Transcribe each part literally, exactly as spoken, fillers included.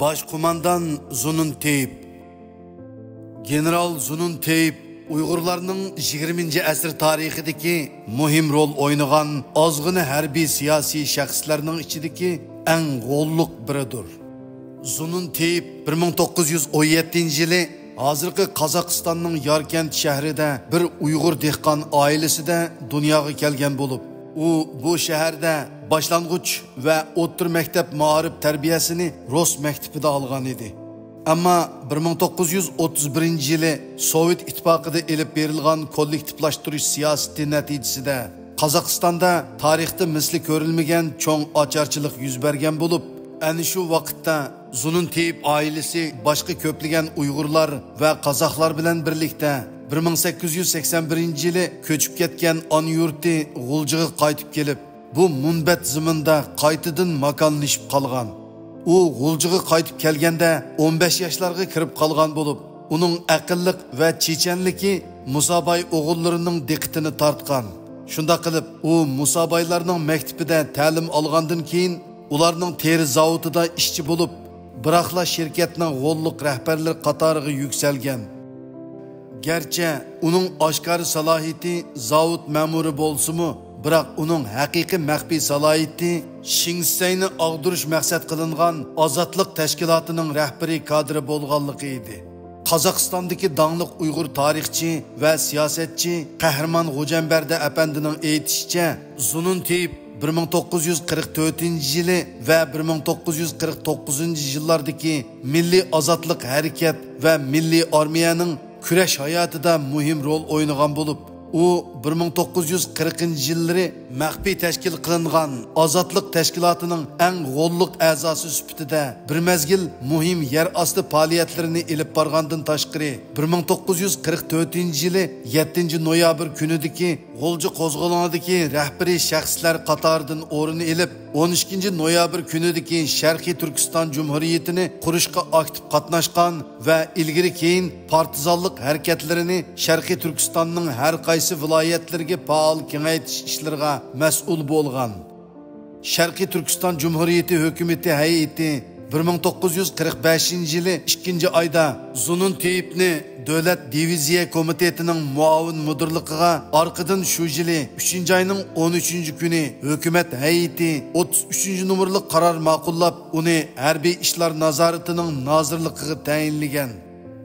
باش قوماندان زۇنۇن تېيىپ. گېنېرال زۇنۇن تېيىپ ئۇيغۇرلارنىڭ يىگىرمىنچى ئەسىر تارىخىدىكى مۇھىم رول ئوينىغان ئازغىنە ھەربىي سىياسىي شەخسلەرنىڭ ئىچىدىكى ئەڭ غوللۇق بىرىدۇر. زۇنۇن تېيىپ بىر مىڭ توققۇز يۈز ئون يەتتىنچى يىلى ھازىرقى قازاقىستاننىڭ ياركەنت شەھىرىدە بىر ئۇيغۇر دېھقان ئائىلىسىدە دۇنياغا كەلگەن بولۇپ، ئۇ بۇ شەھەردە باشلانغۇچ ۋە ئوتتۇرا مەكتەپ مائارىپ تەربىيەسىنى رۇس مەكتىپىدە ئالغان ئىدى. ئەمما بىر مىڭ توققۇز يۈز ئوتتۇز بىرىنچى يىلى سوۋېت ئىتتىپاقىدا ئېلىپ بېرىلغان كوللېكتىپلاشتۇرۇش سىياسىتى نەتىجىسىدە قازاقىستاندا تارىختا مىسلى كۆرۈلمىگەن چوڭ ئاچارچىلىق يۈز بەرگەن بولۇپ، ئەنە شۇ ۋاقىتتا زۇنۇن تېيىپ ئائىلىسى باشقا كۆپلىگەن ئۇيغۇرلار ۋە قازاقلار بىلەن بىرلىكتە بىر مىڭ سەككىز يۈز سەكسەن بىرىنچى يىلى كۆچۈپ كەتكەن ئانا يۇرتى غۇلجىغا قايتىپ كېلىپ، بۇ مۇنبەت زېمىندا قايتىدىن ماكانلىشىپ قالغان. ئۇ غۇلجىغا قايتىپ كەلگەندە ئون بەش ياشلارغا كىرىپ قالغان بولۇپ، ئۇنىڭ ئەقىللىق ۋە چېچەنلىكى مۇساباي ئوغۇللىرىنىڭ دىققىتىنى تارتقان. شۇنداق قىلىپ، ئۇ مۇسابايلارنىڭ مەكتىپىدە تەلىم ئالغاندىن كېيىن، ئۇلارنىڭ تېرە زاۋۇتىدا ئىشچى بولۇپ، بىراقلا شىركەتنىڭ غوللۇق رەھبەرلىرى قاتارىغا يۈكسەلگەن. گەرچە ئۇنىڭ ئاشكارا سالاھىيىتى زاۋۇت مەمۇرى بولسىمۇ، بىراق ئۇنىڭ ھەقىقىي مەخپىي سالاھىيىتى شىڭسەينى ئاغدۇرۇش مەقسەت قىلىنغان ئازادلىق تەشكىلاتىنىڭ رەھبىرىي كادىرى بولغانلىقى ئىدى. قازاقىستاندىكى داڭلىق ئۇيغۇر تارىخچى ۋە سىياسەتچى قەھرىمان غوجامبەردى ئەپەندىنىڭ ئېيتىشىچە، زۇنۇن تېيىپ بىر مىڭ توققۇز يۈز قىرىق تۆتىنچى يىلى ۋە بىر مىڭ توققۇز يۈز قىرىق توققۇزىنچى يىللاردىكى مىللىي ئازادلىق ھەرىكەت ۋە مىللىي ئارمىيەنىڭ كۈرەش ھاياتىدا مۇھىم رول ئوينىغان بولۇپ، ئۇ بىر مىڭ توققۇز يۈز قىرىقىنچى يىللىرى مەخپىي تەشكىل قىلىنغان ئازادلىق تەشكىلاتىنىڭ ئەڭ غوللۇق ئەزاسى سۈپىتىدە بىر مەزگىل مۇھىم يەر ئاستى پائالىيەتلىرىنى ئېلىپ بارغاندىن تاشقىرى، بىر مىڭ توققۇز يۈز قىرىق تۆتىنچى يىلى يەتتىنچى نويابىر كۈنىدىكى غۇلجا قوزغىلىڭىدىكى رەھبىرىي شەخسلەر قاتارىدىن ئورۇن ئېلىپ، ئون ئىككىنچى نويابىر كۈنىدىكى شەرقىي تۈركىستان جۇمھۇرىيىتىنى قۇرۇشقا ئاكتىپ قاتناشقان ۋە ئىلگىرى كېيىن پارتىزانلىق ھەرىكەتلىرىنى شەرقىي تۈركىستاننىڭ ھەر قايسى ۋىلايەتلىرىگە پائال كېڭەيتىش ئىشلىرىغا مەسئۇل بولغان. شەرقىي تۈركىستان جۇمھۇرىيىتى ھۆكۈمىتى ھەيئىتى بىر مىڭ توققۇز يۈز قىرىق بەشىنچى يىلى ئىككىنچى ئايدا زۇنۇن تېيىپنى دۆلەت دىۋىزىيە كومىتېتىنىڭ مۇئاۋىن مۇدىرلىقىغا، ئارقىدىن شۇ يىلى ئۈچىنچى ئاينىڭ ئون ئۈچىنچى كۈنى ھۆكۈمەت ھەيئىتى ئوتتۇز ئۈچىنچى نومۇرلۇق قارار ماقۇللاپ، ئۇنى ھەربىي ئىشلار نازارىتىنىڭ نازىرلىقىغا تەيىنلىگەن.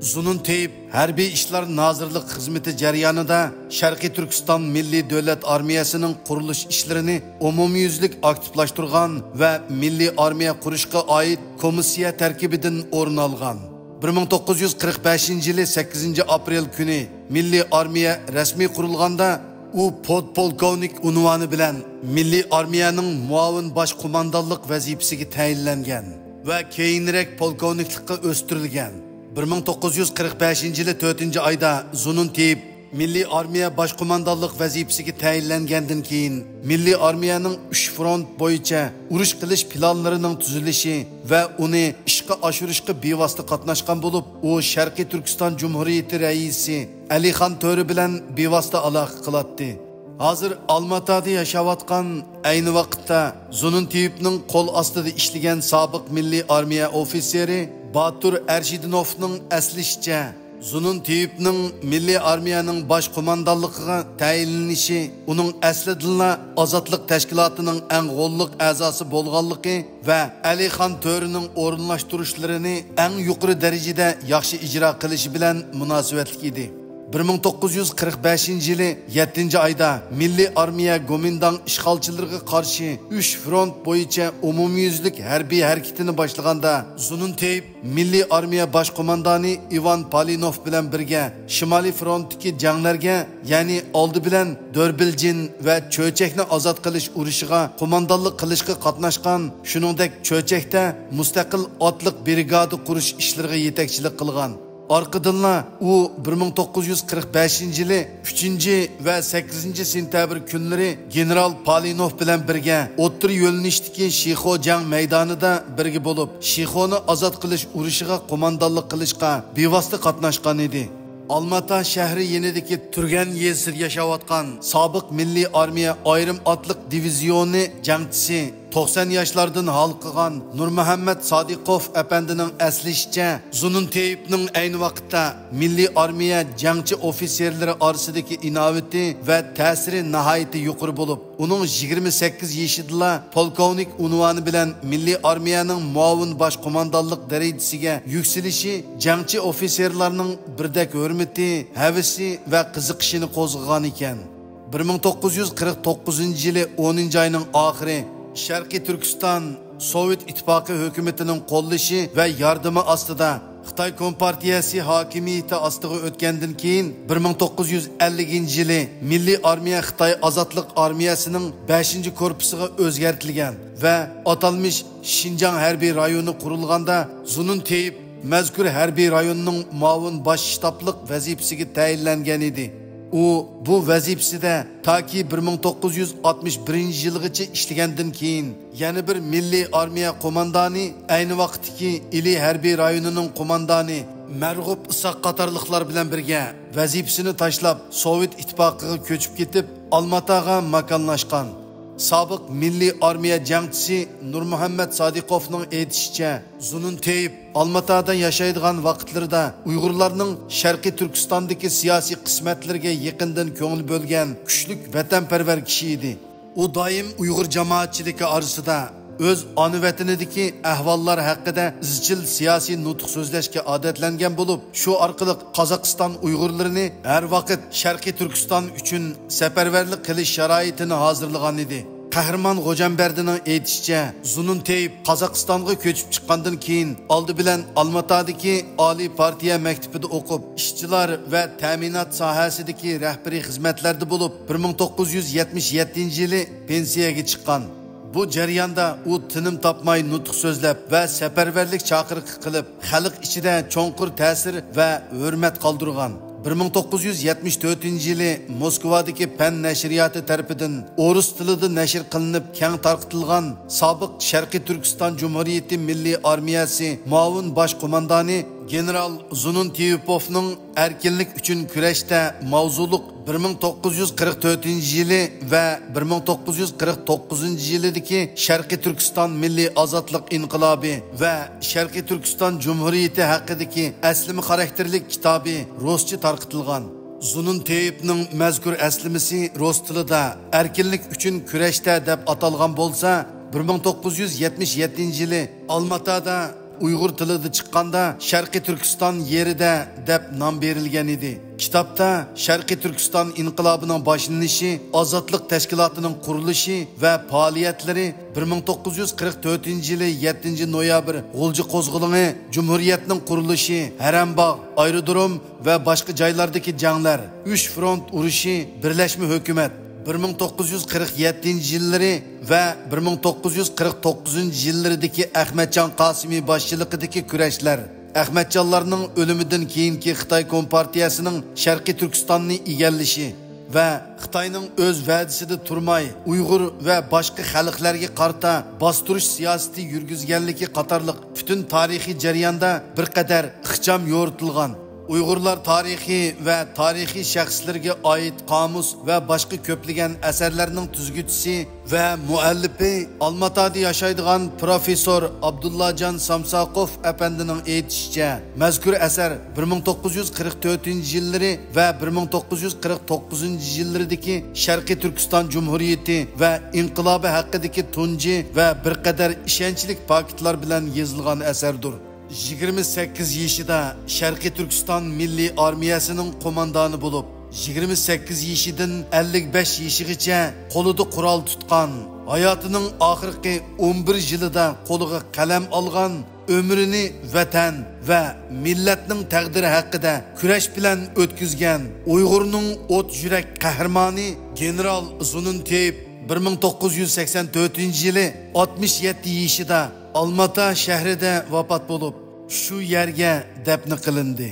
زۇنۇن تېيىپ ھەربىي ئىشلار نازىرلىق خىزمىتى جەريانىدا شەرقىي تۈركىستان مىللىي دۆلەت ئارمىيەسىنىڭ قۇرۇلۇش ئىشلىرىنى ئومۇميۈزلۈك ئاكتىپلاشتۇرغان ۋە مىللىي ئارمىيە قۇرۇشقا ئائىت كومىسسىيە تەركىبىدىن ئورۇن ئالغان. بىر مىڭ توققۇز يۈز قىرىق بەشىنچى يىلى سەككىزىنچى ئاپرېل كۈنى مىللىي ئارمىيە رەسمىي قۇرۇلغاندا، ئۇ پودپولكوۋنىك ئۇنۋانى بىلەن مىللىي ئارمىيەنىڭ مۇئاۋىن باش قوماندانلىق ۋەزىپىسىگە تەيىنلەنگەن ۋە كېيىنرەك پولكوۋنىكلىققا ئۆستۈرۈلگەن. بىر مىڭ توققۇز يۈز قىرىق بەشىنچى يىلى تۆتىنچى ئايدا زۇنۇن تېيىپ مىللىي ئارمىيە باش قوماندانلىق ۋەزىپىسىگە تەيىنلەنگەندىن كېيىن، مىللىي ئارمىيەنىڭ ئۈچ فرونت بويىچە ئۇرۇش قىلىش پىلانلىرىنىڭ تۈزۈلۈشى ۋە ئۇنى ئىشقا ئاشۇرۇشقا بىۋاسىتە قاتناشقان بولۇپ، ئۇ شەرقىي تۈركىستان جۇمھۇرىيىتى رەئىسى ئەلىخان تۆرە بىلەن بىۋاسىتە ئالاقە قىلاتتى. ھازىر ئالماتادا ياشاۋاتقان، ئەينى ۋاقىتتا زۇنۇن تېيىپنىڭ قول ئاستىدا ئىشلىگەن سابىق مىللىي ئارمىيە ئوفىتسېرى باتۇر ئەرشىدىنوفنىڭ ئەسلىشىچە، زۇنۇن تېيىپنىڭ مىللىي ئارمىيەنىڭ باش قوماندانلىقىغا تەيىنلىنىشى ئۇنىڭ ئەسلىدىنلا ئازادلىق تەشكىلاتىنىڭ ئەڭ غوللۇق ئەزاسى بولغانلىقى ۋە ئەلىخان تۆرىنىڭ ئورۇنلاشتۇرۇشلىرىنى ئەڭ يۇقىرى دەرىجىدە ياخشى ئىجرا قىلىشى بىلەن مۇناسىۋەتلىك ئىدى. بىر مىڭ توققۇز يۈز قىرىق بەشىنچى يىلى يەتتىنچى ئايدا مىللىي ئارمىيە گومىنداڭ ئىشغالچىلىرىغا قارشى ئۈچ فرونت بويىچە ئومۇميۈزلۈك ھەربىي ھەرىكىتىنى باشلىغاندا، زۇنۇن تېيىپ مىللىي ئارمىيە باش قوماندانى ئىۋان پالىنوف بىلەن بىرگە شىمالىي فرونتتىكى جەڭلەرگە، يەنى ئالدى بىلەن دۆربىلجىن ۋە چۆچەكنى ئازاد قىلىش ئۇرۇشىغا قوماندانلىق قىلىشقا قاتناشقان، شۇنىڭدەك چۆچەكتە مۇستەقىل ئاتلىق برىگادا قۇرۇش ئىشلىرىغا يېتەكچىلىك قىلغان. ئارقىدىنلا ئۇ بىر مىڭ توققۇز يۈز قىرىق بەشىنچى يىلى ئۈچىنچى ۋە سەككىزىنچى سېنتەبىر كۈنلىرى گېنېرال پالىنوف بىلەن بىرگە ئوتتۇرا يۆنىلىشتىكى شىخو جەڭ مەيدانىدا بىرگە بولۇپ، شىخونى ئازاد قىلىش ئۇرۇشىغا قوماندانلىق قىلىشقا بىۋاسىتە قاتناشقان ئىدى. ئالماتا شەھىرى يېنىدىكى تۈرگەن يېزىسىدا ياشاۋاتقان سابىق مىللىي ئارمىيە ئايرىم ئاتلىق دىۋىزىيونى جەڭچىسى توقسان ياشلاردىن ھالقىغان نۇرمۇھەممەت سادىقوف ئەپەندىنىڭ ئەسلىشىچە، زۇنۇن تېيىپنىڭ ئەينى ۋاقىتتا مىللىي ئارمىيە جەڭچى ئوفىتسېرلىرى ئارىسىدىكى ئىناۋىتى ۋە تەسىرى ناھايىتى يۇقىرى بولۇپ، ئۇنىڭ يىگىرمە سەككىز يېشىدىلا پولكوۋنىك ئۇنۋانى بىلەن مىللىي ئارمىيەنىڭ مۇئاۋىن باش قوماندانلىق دەرىجىسىگە يۈكسىلىشى جەڭچى ئوفىتسېرلارنىڭ بىردەك ھۆرمىتى، ھەۋىسى ۋە قىزىقىشىنى قوزغىغان ئىكەن. بىر مىڭ توققۇز يۈز قىرىق توققۇزىنچى يىلى ئونىنچى ئاينىڭ ئاخىرى شەرقىي تۈركىستان سوۋېت ئىتتىپاقى ھۆكۈمىتىنىڭ قوللىشى ۋە ياردىمى ئاستىدا خىتاي كومپارتىيەسى ھاكىمىيىتى ئاستىغا ئۆتكەندىن كېيىن، بىر مىڭ توققۇز يۈز ئەللىكىنچى يىلى مىللىي ئارمىيە خىتاي ئازادلىق ئارمىيەسىنىڭ بەشىنچى كورپۇسىغا ئۆزگەرتىلگەن ۋە ئاتالمىش شىنجاڭ ھەربىي رايونى قۇرۇلغاندا، زۇنۇن تېيىپ مەزكۇر ھەربىي رايوننىڭ مۇئاۋىن باش شتابلىق ۋەزىپىسىگە تەيىنلەنگەن ئىدى. ئۇ بۇ ۋەزىپىسىدە تاكى بىر مىڭ توققۇز يۈز ئاتمىش بىرىنچى يىلغىچە ئىشلىگەندىن كېيىن، يەنە بىر مىللىي ئارمىيە قوماندانى، ئەينى ۋاقىتتىكى ئىلى ھەربىي رايونىنىڭ قوماندانى مەرغۇپ ئىسھاق قاتارلىقلار بىلەن بىرگە ۋەزىپىسىنى تاشلاپ، سوۋېت ئىتتىپاقىغا كۆچۈپ كېتىپ، ئالماتاغا ماكانلاشقان. سابىق مىللىي ئارمىيە جەڭچىسى نۇرمۇھەممەت سادىقوفنىڭ ئېيتىشىچە، زۇنۇن تېيىپ ئالماتادا ياشايدىغان ۋاقىتلىرىدا ئۇيغۇرلارنىڭ شەرقىي تۈركىستاندىكى سىياسىي قىسمەتلىرىگە يېقىندىن كۆڭۈل بۆلگەن كۈچلۈك ۋەتەنپەرۋەر كىشى ئىدى. ئۇ دائىم ئۇيغۇر جامائەتچىلىكى ئارىسىدا ئۆز ئانا ۋەتىنىدىكى ئەھۋاللار ھەققىدە ئىزچىل سىياسىي نۇتۇق سۆزلەشكە ئادەتلەنگەن بولۇپ، شۇ ئارقىلىق قازاقىستان ئۇيغۇرلىرىنى ھەر ۋاقىت شەرقىي تۈركىستان ئۈچۈن سەپەرۋەرلىك قىلىش شارائىتىنى ھازىرلىغان ئىدى. قەھرىمان غوجامبەردىنىڭ ئېيتىشىچە، زۇنۇن تېيىپ قازاقىستانغا كۆچۈپ چىققاندىن كېيىن، ئالدى بىلەن ئالماتادىكى ئالىي پارتىيە مەكتىپىدە ئوقۇپ، ئىشچىلار ۋە تەمىنات ساھەسىدىكى رەھبىرىي خىزمەتلەردە بولۇپ، بىر مىڭ توققۇز يۈز يەتمىش يەتتىنچى يىلى پېنسىيەگە چىققان. بۇ جەرياندا ئۇ تىنىم تاپماي نۇتۇق سۆزلەپ ۋە سەپەرۋەرلىك چاقىرىقى قىلىپ، خەلق ئىچىدە چوڭقۇر تەسىر ۋە ھۆرمەت قالدۇرغان. بىر مىڭ توققۇز يۈز يەتمىش تۆتىنچى يىلى موسكۋادىكى پەن نەشرىياتى تەرىپىدىن ئورۇس تىلىدا نەشر قىلىنىپ كەڭ تارقىتىلغان سابىق شەرقىي تۈركىستان جۇمھۇرىيىتى مىللىي ئارمىيەسى مۇئاۋىن باش قوماندانى گېنېرال زۇنۇن تېيىپوفنىڭ ئەركىنلىك ئۈچۈن كۈرەشتە ماۋزۇلۇق بىر مىڭ توققۇز يۈز قىرىق تۆتىنچى يىلى ۋە بىر مىڭ توققۇز يۈز قىرىق توققۇزىنچى يىلىدىكى شەرقىي تۈركىستان مىللىي ئازادلىق ئىنقىلابى ۋە شەرقىي تۈركىستان جۇمھۇرىيىتى ھەققىدىكى ئەسلىمە خاراكتېرلىك كىتابى رۇسچە تارقىتىلغان. زۇنۇن تېيىپنىڭ مەزكۇر ئەسلىمىسى رۇس تىلىدا ئەركىنلىك ئۈچۈن كۈرەشتە دەپ ئاتالغان بولسا، بىر مىڭ توققۇز يۈز يەتمىش يەتتىنچى يىلى ئالماتادا ئۇيغۇر تىلىدا چىققاندا، شەرقىي تۈركىستان يېرىدە دەپ نام بېرىلگەن ئىدى. كىتابتا شەرقىي تۈركىستان ئىنقىلابىنىڭ باشلىنىشى، ئازادلىق تەشكىلاتىنىڭ قۇرۇلۇشى ۋە پائالىيەتلىرى، بىر مىڭ توققۇز يۈز قىرىق تۆتىنچى يىلى يەتتىنچى نويابىر غۇلجا قوزغىلىڭى، جۇمھۇرىيەتنىڭ قۇرۇلۇشى، ھەرەمباغ، ئايرودروم ۋە باشقا جايلاردىكى جەڭلەر، ئۈچ فرونت ئۇرۇشى، بىرلەشمە ھۆكۈمەت، بىر مىڭ توققۇز يۈز قىرىق يەتتىنچى يىللىرى ۋە بىر مىڭ توققۇز يۈز قىرىق توققۇزىنچى يىللىرىدىكى ئەخمەتجان قاسىمى باشچىلىقىدىكى كۈرەشلەر، ئەخمەتجانلارنىڭ ئۆلۈمىدىن كېيىنكى خىتاي كومپارتىيەسىنىڭ شەرقىي تۈركىستاننى ئىگىلىشى ۋە خىتاينىڭ ئۆز ۋەدىسىدە تۇرماي ئۇيغۇر ۋە باشقا خەلقلەرگە قارىتا باستۇرۇش سىياسىتى يۈرگۈزگەنلىكى قاتارلىق پۈتۈن تارىخىي جەرياندا بىر قەدەر ئىخچام يورۇتۇلغان ئۇيغۇرلار تارىخى ۋە تارىخىي شەخسلىرىگە ئائىت قامۇس ۋە باشقا كۆپلىگەن ئەسەرلەرنىڭ تۈزگۈچىسى ۋە مۇئەللىپى، ئالماتادا ياشايدىغان پروفېسسور ئابدۇللاجان سامساقوف ئەپەندىنىڭ ئېيتىشىچە، مەزكۇر ئەسەر بىر مىڭ توققۇز يۈز قىرىق تۆتىنچى يىللىرى ۋە بىر مىڭ توققۇز يۈز قىرىق توققۇزىنچى يىللىرىدىكى شەرقىي تۈركىستان جۇمھۇرىيىتى ۋە ئىنقىلابى ھەققىدىكى تۇنجى ۋە بىر قەدەر ئىشەنچلىك پاكىتلار بىلەن يېزىلغان ئەسەردۇر. يىگىرمە سەككىز يېشىدا شەرقىي تۈركىستان مىللىي ئارمىيەسىنىڭ قوماندانى بولۇپ، يىگىرمە سەككىز يېشىدىن ئەللىك بەش يېشىغىچە قولىدا قورال تۇتقان، ھاياتىنىڭ ئاخىرقى ئون بىر يىلىدا قولىغا قەلەم ئالغان، ئۆمرىنى ۋەتەن ۋە مىللەتنىڭ تەقدىرى ھەققىدە كۈرەش بىلەن ئۆتكۈزگەن ئۇيغۇرنىڭ ئوت يۈرەك قەھرىمانى گېنېرال زۇنۇن تېيىپ بىر مىڭ توققۇز يۈز سەكسەن تۆتىنچى يىلى ئاتمىش يەتتە يېشىدا ئالماتا شەھىرىدە ۋاپات بولۇپ، شۇ يەرگە دەپنە قىلىندى.